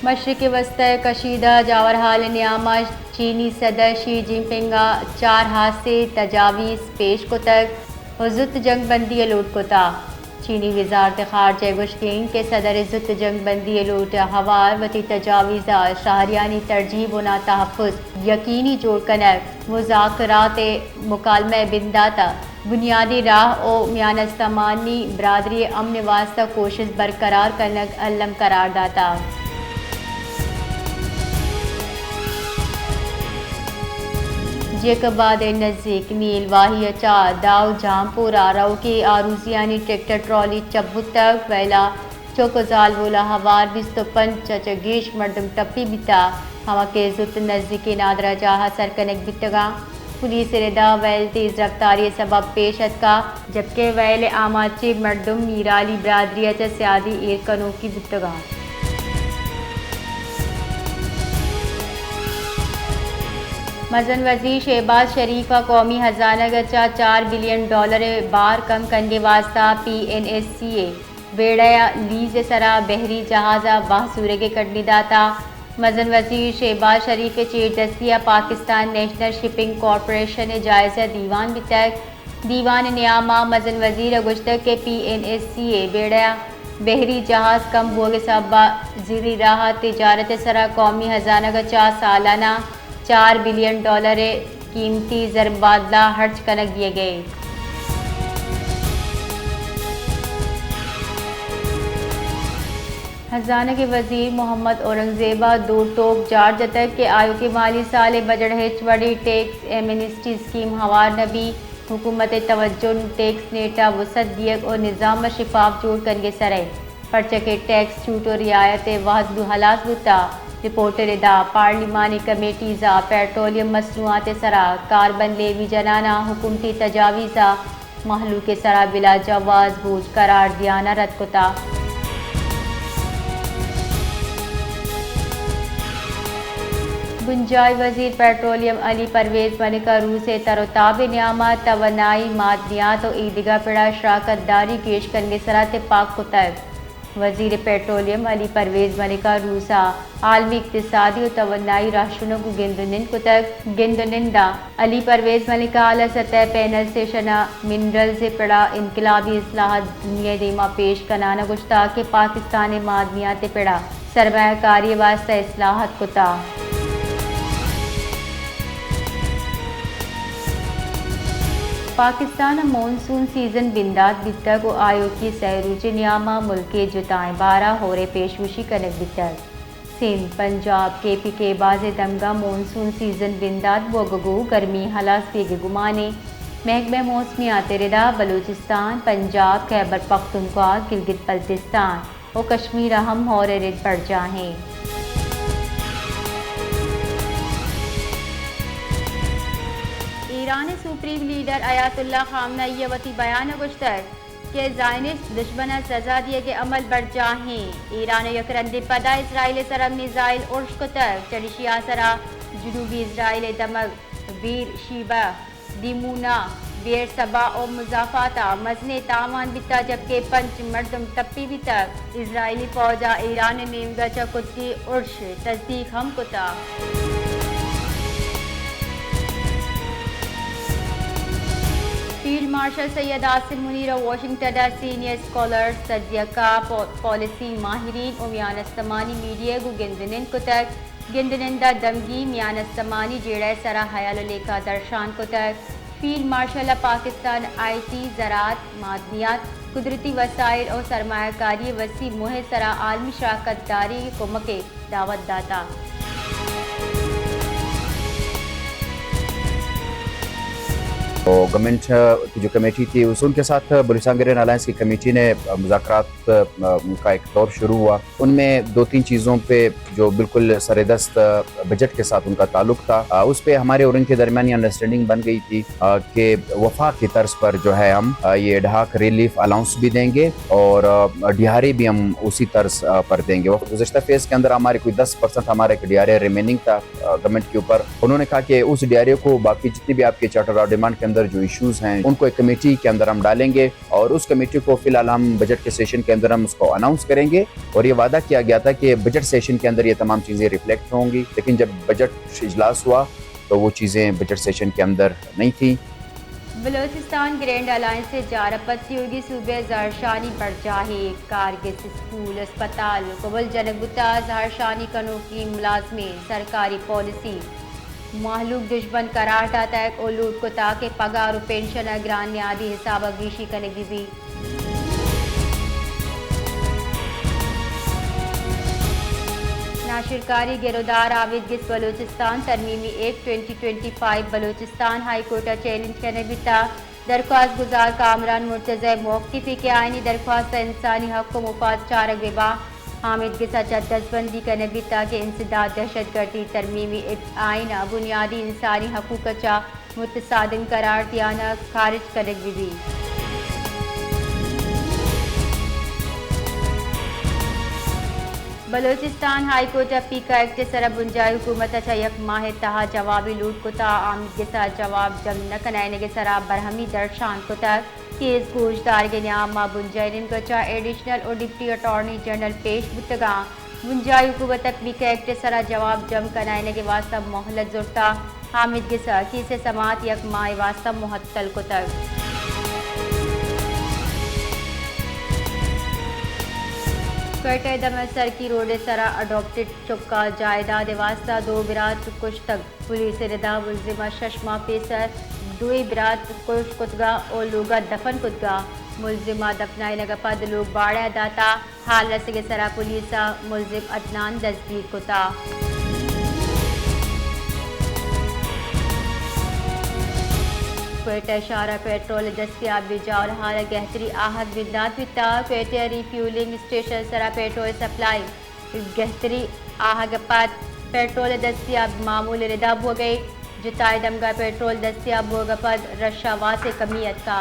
مشرق وسطی ءِ کشیدہ جاورحال ءِ نیام ءَ چینی صدر شی جن پنگ ءَ چار ہاسیں تجاویز پیش کتگ ءُ زوت جنگ بندی ءِ لوٹ کتگ۔ چینی وزارت خارجہ ءِ گوشگ اِنت کہ صدر ءِ زوت جنگ بندی ءِ لوٹ ءِ ہوار وتی تجاویز ءَ شہریانی ترجیح بنا تحفظ یقینی جوڑ کنگ، مذاکرات ءِ مکالمہ ءِ بندات ءَ بنیادی راہ ءُ میان استمانی برادری ءِ امن ءِ واستہ کوشست برقرار کنگ الم قرار داتگ۔ جیکب آباد ءِ نزیک میل واہی ءَ چہ داؤ جہانپور ءَ روکیں آروزیانی ٹریکٹر ٹرالی چپ بوتگ، ویل ءَ چک ءُ زالبول ءَ ہوار بیست ءُ پنچ ءَ چہ گیش مردم ٹپی بیتگ، ہما کہ زوت نزیکیں نادراہجاہ ءَ سر کنگ بیتگ اَنت۔ پولیس ءِ رد ءَ ویل تیز رفتاری ءِ سبب پیش اتکگ، جبکہ ویل ءِ آماچیں مردم میرالی برادری ءَ چہ سیادی ایر کنوکی بوتگ اَنت۔ مزن وزیر شہباز شریف ءَ قومی ہزانگ ءَ چہ چار بلین ڈالر ءِ بار کم کنگ ءِ واستہ پی این ایس سی ءِ بیڑہ ءِ لیز ءِ سرا بحری جہاز ءَ بہر زورگ ءِ کڈنی داتگ۔ مزن وزیر شہباز شریف ءِ چیردستی ءَ پاکستان نیشنل شپنگ کارپوریشن ءِ جائزہ دیوان بیتگ۔ دیوان ءِ نیام ءَ مزن وزیر ءَ گوشتگ کہ پی این ایس سی ءِ بیڑہ ءِ بحری جہاز کم بوگ ءِ سبب ءَ زیری راہ ءَ تجارت ءِ سرا قومی ہزانگ ءَ چہ سالانہ چار بلین ڈالر ءِ قیمتی زرمبادلہ ہرچ کنگ دیگ ءَ اِنت۔ ہزانگ ءِ وزیر محمد اورنگزیب ءَ دو ٹوک جار جتگ کہ آیوکیں مالی سال ءِ بجٹ ءَ ہچ وڑیں ٹیکس ایمنسٹی اسکیم ہوار نہ بیت، حکومت ءِ توجہ ٹیکس نیٹ ءَ وسعت دیگ ءُ نظام ءَ شفاف جوڑ کنگ ءِ سر ءَ اِنت۔ پرچا کہ ٹیکس چھوٹ ءُ رعایت ءِ وھد ہلاس بوتگ۔ رپورٹ ءِ رد ءَ پارلیمانی کمیٹیز ءَ پیٹرولیم مصنوعات ءِ سرا کاربند لیوی جنان ءَ حکومتی تجاویز ءَ مہلوک ءِ سرا بلا جواز بوجھ قرار دیان ءَ رد کتگ۔ بنجاہی وزیر پیٹرولیم علی پرویز ملک ءَ روس ءِ تر ءُ تاب ءِ نیام ءَ توانائی، معدنیات ءُ ایدگہ پڑ ءَ شراکت داری گیش کنگ ءِ سرا تپاک کتگ۔ وزیر پیٹرولیم علی پرویز ملک ءَ روس ءَ عالمی اقتصادی ءُ توانائی رہشونک گوں گند ءُ نند کتگ۔ گند ءُ نند ءَ علی پرویز ملک ءَ اعلی سطح ءِ پینل سیشن ءَ منرلز ءِ پڑ ءَ انقلابی اصلاحات دنیا ءِ دیما پیش کنان ءَ گوشتگ کہ پاکستان ءَ معدنیات ءِ پڑ ءَ سرمایہ کاری ءِ واستہ اصلاحات کتگ۔ پاکستان ءَ مون سون سیزن بندات بیتگ ءُ آیوکیں سئے روچ ءِ نیام ءَ ملک ءِ جتائیں بھر ءَ ہور ءِ پیشگوشی کنگ بیتگ۔ سندھ، پنجاب، کے پی کے باز ءِ دمگ ءَ مون سون سیزن بندات بوگ ءَ گوں گرمی ہلاس بیگ ءِ گمان اِنت۔ محکمہ موسمیات ءِ رد ءَ بلوچستان، پنجاب، خیبر پختونخوا، گلگت بلتستان ءُ کشمیر ءَ ہم ہور ءِ رد برجاہ اِنت۔ ایران ءِ سپریم لیڈر آیت اللہ خامنہ ای ءَ وتی بیان ءَ گوشتگ کہ زائونسٹ دژمن ءَ سزا دیگ ءِ عمل برجاہ اِنت۔ ایران ءَ یک رندے پدا اسرائیل ءِ سرا میزائل ارش کتگ، چریشی ءِ سرا جنوبی اسرائیل ءِ دمگ بیر شیبہ، دیمونا، بیر سبا ءُ مضافات ءَ مزنیں تاوان بیتگ، جبکہ پنچ مردم ٹپی بیتگ۔ اسرائیلی فوج ءَ ایران ءِ نیمگ ءَ چہ کتی ارش ءِ تصدیق ہم کتگ۔ فیلڈ مارشل سید عاصم منیر ءَ واشنگٹن ءَ سینئر اسکالرز، تجزیہ کار، پا-، پالیسی ماہرین ءُ میان استمانی میڈیا ءَ گوں گند ءُ نند کتگ۔ گند ءُ نند ءَ دمگی میان استمانی جیڑہ ءِ سرا ہیال ءُ لیکہ درشان کتگ۔ فیلڈ مارشل ءَ پاکستان ءَ آئی ٹی، زراعت، معدنیات، قدرتی وسائل ءُ سرمایہ کاری ءِ وسیع موہ ءِ سرا عالمی شراکت داری ءِ کمک ءِ دعوت داتگ۔ تو گورنمنٹ کی جو کمیٹی تھی، اس، ان کے ساتھ بلوچستان گرین الائنس کی کمیٹی نے مذاکرات کا ایک دور شروع ہوا۔ ان میں دو تین چیزوں پہ جو بالکل سر دست بجٹ کے ساتھ ان کا تعلق تھا، آ، اس پہ ہمارے اور ان کے درمیان یہ انڈرسٹینڈنگ بن گئی تھی، آ، کہ وفاق کی طرز پر جو ہے ہم، آ، یہ ایڈ ہاک ریلیف الاؤنس بھی دیں گے اور، آ، ڈی آر اے بھی ہم اسی طرز، آ، پر دیں گے۔ گزشتہ فیز کے اندر ہمارے کوئی دس پرسنٹ ہمارا ایک ڈی آر اے ریمیننگ تھا، آ، گورنمنٹ کے اوپر۔ انہوں نے کہا کہ اس ڈی آر اے کو باقی جتنی بھی آپ کے چارٹر آف ڈیمانڈ کے اندر جو ایشوز ہیں ان کو ایک کمیٹی کے اندر ہم ڈالیں گے اور اس کمیٹی کو فی الحال ہم بجٹ کے سیشن کے اندر ہم اس کو اناؤنس کریں گے۔ اور یہ وعدہ کیا گیا تھا کہ بجٹ سیشن کے اندر یہ تمام چیزیں ریفلیکٹ ہوں گی، لیکن جب بجٹ اجلاس ہوا تو وہ چیزیں بجٹ سیشن کے اندر نہیں تھیں۔ بلوچستان گرینڈ الائنس ء جار ء پد تیوگی صوبہ ء زہرشانی برجاہے، کارگس اسکول، اسپتال کبل جنگ بوتہ، زہرشانی کنوکیں ملازمیں سرکاری پالیسی مہلوک دژمن قرار داتگ و لوٹ کتہ کہ پگار و پنشن ء گران نیادی حساب ء گیشی کنگ بہ بیت۔ ناشرکاری گرودار آمید گس بلوچستان ترمیمی act twenty twenty five Balochistan high court ء چیلنج کنگ بیتہ۔ درخواست گزار کامران مرتضی ء موقف ء کہ آئینی درخواست ء انسانی حق و مفاد چارگ بہ باں۔ آمید گس ء چہ دزبندی کنگ بیتہ کہ انسداد دہشت گردی ترمیمی آئین ء بنیادی انسانی حقوق ء چہ متصادم قرار دیان ء خارج کنگ بہ بیت۔ بلوچستان ہائی کورٹ ء پیکا ایکٹ ء سرا بنجاہی حکومت ء چہ یک ماہ ء تہا جوابی لوٹ کتہ، آمید گس ء جواب جم نہ کنائینگ ء سرا برہمی درشان کتگ۔ کیس گوش دارگ ء نیام ء بنجاہی نیمگ ء چہ ایڈیشنل و ڈپٹی اٹارنی جنرل پیش بوتگاں۔ بنجاہی حکومت ء پیکا ایکٹ ء سرا جواب جم کنائینگ ء واستہ مہلت زرتہ۔ آمید گس ء کیس ء سماعت یک ماہ ء واستہ معطل کتگ۔ کوئٹہ ء دمگ سرکی روڈ ء سرا اڈاپٹڈ چک ء جائیداد ء واستہ دو برات کشتگ۔ پولیس ء ردا ملزم ء شش ماہ پیسر دوئیں برات کشت کتگ ء لوگ ء دفن کتگ۔ ملزم ء دفنائینگ ء پد لوگ باڑہ ء داتہ۔ حال رسگ ء سرا پولیس ء ملزم عدنان دزگیر کتہ۔ کوئٹہ شہر ء پیٹرول ء دستیابی جاور حال ء گہتری آہگ بندات بیتہ۔ کوئٹہ ء ری فیولنگ اسٹیشن ء سرا پیٹرول سپلائی گہتری آہگ ء پد پیٹرول ء دستیاب معمول ء ردا بوگ ء جتائیں دمگاں پیٹرول دستیاب بوگ ء پد رش ء واسے کمی اتکا۔